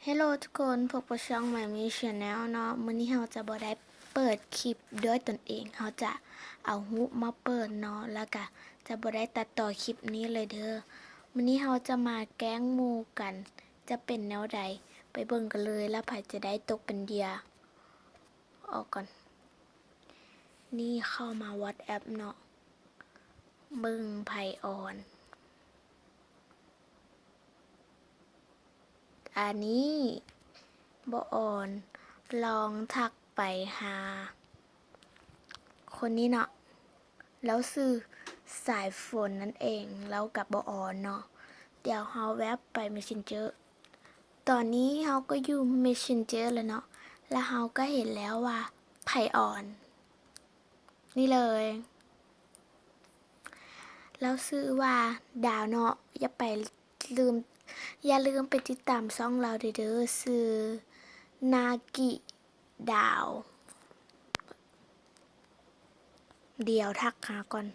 ເຮລໂລທຸກຄົນ, ພົບກັບຊ່ອງ Mami Channel ເນາະ. ມື້ນີ້ເຮົາຈະບໍ່ໄດ້ເປີດຄລິບດ້ວຍຕົນເອງ, ເຮົາຈະເອົາຮູບມາເປີດເນາະ, ແລ້ວກະຈະບໍ່ໄດ້ຕັດຕໍ່ຄລິບນີ້ເລີຍເດີ. ມື້ນີ້ເຮົາຈະມາແກ້ງໝູ່ກັນ, ຈະເປັນແນວໃດ ໄປເບິ່ງກັນເລີຍ, ແລ້ວໃຜຈະໄດ້ຕົກເປັນເຫຍື່ອ. ອອກກ່ອນ. ນີ້ເຂົ້າມາ WhatsApp ເນາະ, ເບິ່ງໃຜອ່ອນ. ອັນນີ້ບໍ່ອ່ອນ, ລອງທັກໄປຫາຄົນນີ້ເນາະ, ລາວຊື່ສາຍຝົນນັ້ນເອງ, ລາວກະບໍ່ອ່ອນເນາະ. ດຽວເຮົາແວັບໄປ Messenger. ຕອນນີ້ເຮົາກໍຢູ່ Messenger ແລ້ວເນາະ, ແລ້ວເຮົາກໍເຫັນແລ້ວວ່າໃຜອ່ອນ. ນີ້ເລີຍ, ລາວຊື່ວ່າດາວເນາະ, ຢ່າໄປລືມ, ຢ່າລືມໄປຕິດຕາມຊ່ອງລາວເດີ, ຊື່ນາກິດາວ. ດຽວທັກຫາກ່ອນ.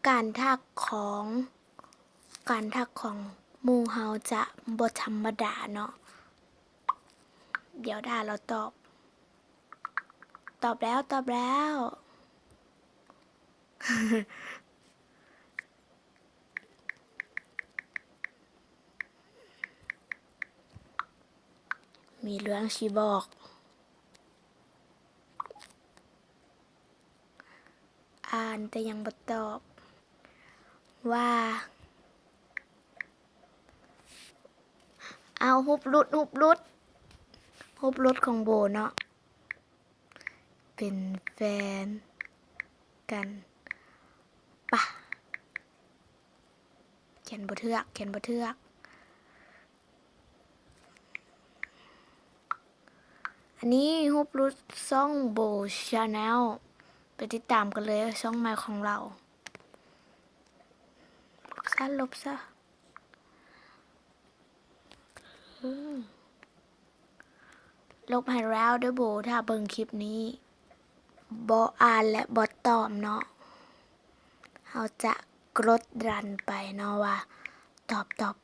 ການທັກຂອງ, ການທັກຂອງໝູ່ເຮົາຈະບໍ່ທຳມະດາເນາະ. ດຽວຖ້າລາວຕອບ. ຕອບແລ້ວ, ຕອບແລ້ວ. ມີເລື່ອງຊິບອກ. ອ່ານແຕ່ຍັງບໍ່ຕອບວ່າ. ເອົາ, ຮູບຫຼຸດ, ຮູບຫຼຸດ, ຮູບຫຼຸດຂອງໂບເນາະ. ເປັນແຟນກັນປະ. ຂຽນບໍ່ຖືກ, ຂຽນບໍ່ຖືກ. ອັນນີ້ຮູບຫຼຸດ ຊ່ອງ Bo Channel ໄປຕິດຕາມກັນເລີຍ, ຊ່ອງໃໝ່ຂອງລາວ. ລົບຊະ, ລົບຊະ. ອືມ ລົບໃຫ້ແລ້ວເດີໂບ ຖ້າເບິ່ງຄລິບນີ້. ບໍ່ອ່ານ ແລະ ບໍ່ຕອບເນາະ. ເຮົາຈະກົດດັນໄປເນາະວ່າຕອບ, ຕອບ.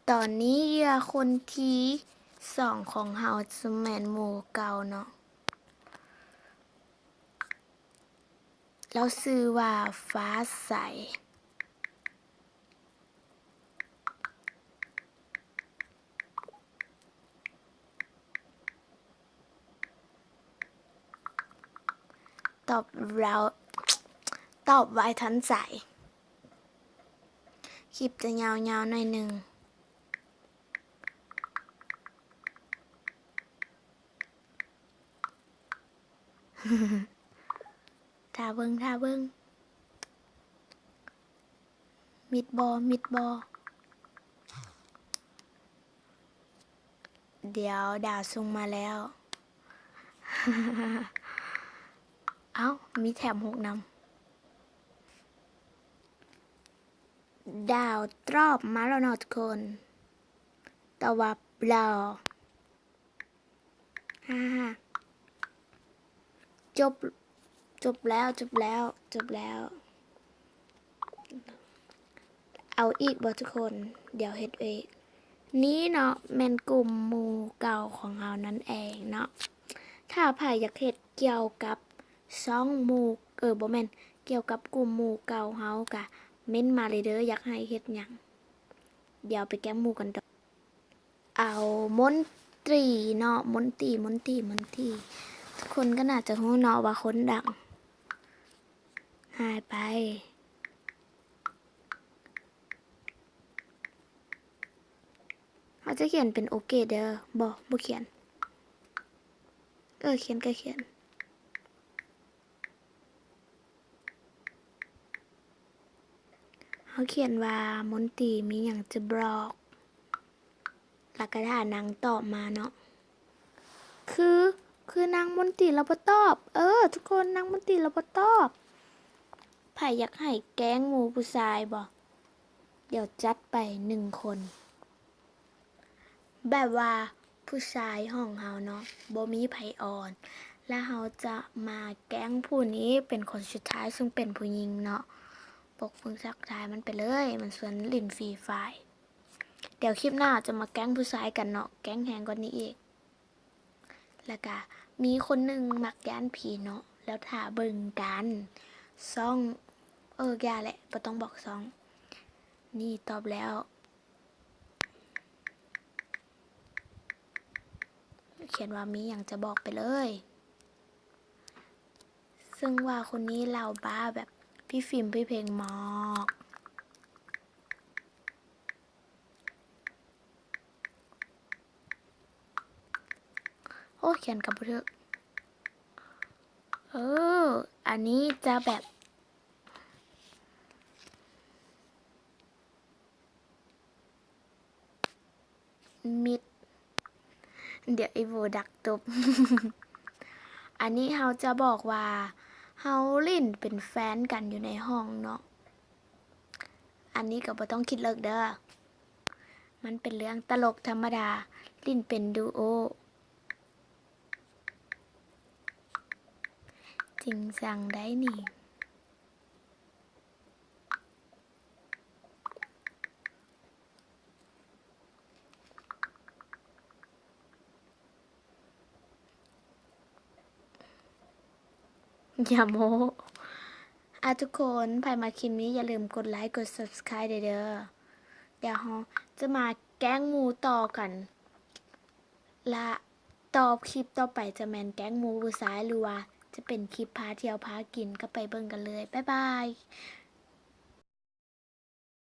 ຕອນນີ້ເຫຍື່ອຄົນທີສອງຂອງເຮົາຈະແມ່ນໝູ່ເກົ່າເນາະ. ລາວຊື່ວ່າຟ້າໃສ. ຕອບແລ້ວ, ຕອບໄວທັນໃຈ. ຄລິບຈະຍາວໆໜ້ອຍໜຶ່ງ. ຖ້າເບິ່ງ, ຖ້າເບິ່ງ. ມິດບໍ່, ມິດບໍ່. ດຽວດາວສົ່ງມາແລ້ວ. ເອົ້າ, ມີແຖມຮູບນຳ. ດາວຕອບມາແລ້ວເນາະທຸກຄົນ. ຕອບວ່າ ບໍ່. ຮ່າໆ ຈົບ, ຈົບແລ້ວ, ຈົບແລ້ວ, ຈົບແລ້ວ. ເອົາອີກບໍ່ທຸກຄົນ? ດຽວເຮັດເອງ. ນີ້ເນາະ ແມ່ນກຸ່ມໝູ່ເກົ່າຂອງເຮົານັ້ນເອງເນາະ. ຖ້າໃຜຢາກເຮັດກ່ຽວກັບຊ່ອງໝູ່, ເອີ ບໍ່ແມ່ນ, ກ່ຽວກັບກຸ່ມໝູ່ເກົ່າເຮົາກະເມັ້ນມາເລີຍເດີ, ຢາກໃຫ້ເຮັດຫຍັງ. ດຽວໄປແກ້ງໝູ່ກັນຕໍ່. ເອົາມົນຕີເນາະ, ມົນຕີ, ມົນຕີ, ມົນຕີ. ທຸກຄົນກໍໜ້າຈະຮູ້ເນາະວ່າຄົນດັງຫາຍໄປ. ເຮົາຈະຂຽນເປັນໂອເກເດີ. ບໍ່, ບໍ່ຂຽນ. ເອີ, ຂຽນກໍຂຽນ. ເຮົາຂຽນວ່າ ມົນຕີມີຫຍັງຈະບອກ ແລ້ວກໍຖ້ານາງຕອບມາເນາະ. ຄື, ຄືນາງມົນຕີລາວບໍ່ຕອບ. ເອີ ທຸກຄົນ, ນາງມົນຕີລາວບໍ່ຕອບ. ໃຜຢາກໃຫ້ແກ້ງໝູ່ຜູ້ຊາຍບໍ່? ດຽວຈັດໄປໜຶ່ງຄົນ. ແບບວ່າ ຜູ້ຊາຍຫ້ອງເຮົາເນາະ ບໍ່ມີໃຜອ່ອນ ແລະເຮົາຈະມາແກ້ງຜູ້ນີ້ເປັນຄົນສຸດທ້າຍ ຊຶ່ງເປັນຜູ້ຍິງເນາະ. ປົກເບິ່ງທັກທາຍມັນໄປເລີຍ ມັນຊວນຫຼິ້ນຟຣີຟາຍ. ດຽວຄລິບໜ້າຈະມາແກ້ງຜູ້ຊາຍກັນເນາະ ແກ້ງແຮງກວ່ານີ້ອີກ. ແລ້ວກະມີຄົນໜຶ່ງມັກຢ້ານຜີເນາະ ແລ້ວຖ້າເບິ່ງກັນ ຊ່ອງ ເອີ ຢ່າແຫຼະ ບໍ່ຕ້ອງບອກຊ່ອງ. ນີ້ຕອບແລ້ວ ຂຽນວ່າມີຫຍັງຈະບອກໄປເລີຍ. ເຊິ່ງວ່າຄົນນີ້ເລົ່າບ້າແບບພີ່ຟິມພີ່ເພັງມາກ. ໂອ້ ຂຽນກໍບໍ່ຖືກ. ເອີ ອັນນີ້ຈະແບບ ມິດ ດຽວອີໂວດັກຕົບ. ອັນນີ້ເຮົາຈະບອກວ່າເຮົາຫຼິ້ນເປັນແຟນກັນຢູ່ໃນຫ້ອງເນາະ. ອັນນີ້ກໍບໍ່ຕ້ອງຄິດເລິກເດີ້ ມັນເປັນເລື່ອງຕະຫຼົກທຳມະດາ ຫຼິ້ນເປັນດູໂອ ຈິງຈັງໄດ໋ນີ້. ຢ່າໂມ້. ອ່າ ທຸກຄົນ ໃຜມັກຄລິບນີ້ ຢ່າລືມກົດໄລ ກົດ Subscribe ເດີ. ດຽວເຮົາຈະມາແກ້ງໝູ່ຕໍ່ກັນ ລະຕໍ່ຄລິບຕໍ່ໄປຈະແມ່ນແກ້ງໝູ່ຜູ້ຊາຍ ຫຼືວ່າຈະເປັນຄລິບພາທ່ຽວພາກິນ ກໍໄປເບິ່ງກັນເລີຍ. ບາຍບາຍ.